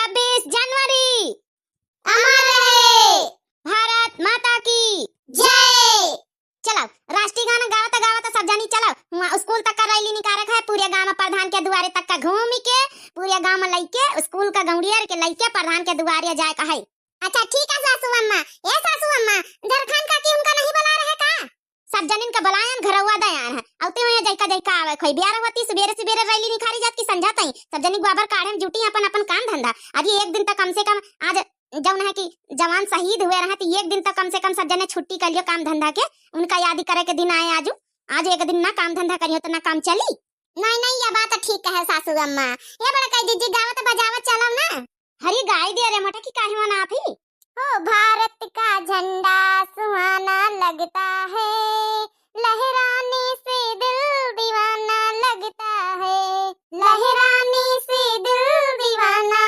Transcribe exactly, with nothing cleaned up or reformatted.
छब्बीस जनवरी अमर रहे। भारत माता की जय। चलो, राष्ट्रीय गाना गावत गावत सब जनी चलो, हुआं स्कूल तक का रैली निकारे का है, पूरे गांव में प्रधान के दुआरे तक का घूम के, पूरे गांव में लइके, स्कूल का गौंडियर के लइके प्रधान के दुआरे जाए का है। अच्छा ठीक है सासू अम्मा। ए सासू अम्मा, झरखान काकी उनका नहीं बुला रहे का? सब जनिन का बुलायन, घरवा दयान है। औते हुए जइका जइका आवे खोई। बियार होती सुबेरे सुबेरे रैली निखारी जात की संझा तई। सब जनी ग्वाबर काढ़े में जुटी अपन अपन काम धंधा। आज ये एक दिन तक कम से कम, आज जौन है कि जवान शहीद हुए रहे, तो एक दिन तक कम से कम सब जने छुट्टी कर लियो काम धंधा के। उनका याद करे के दिन आए आजू। आज एक दिन ना काम धंधा करियो तो ना काम चली। नहीं, नहीं, ये बात ठीक है सासू अम्मा। ये बड़ा कह दीजिए, गावत बजावत चलो ना। हरी गाय दे रे मोटा की काहे मना आप ही? हो भारत का झंडा सुहाना लगता है, लहराने से दिल दीवाना लगता है, लहराने से दिल दीवाना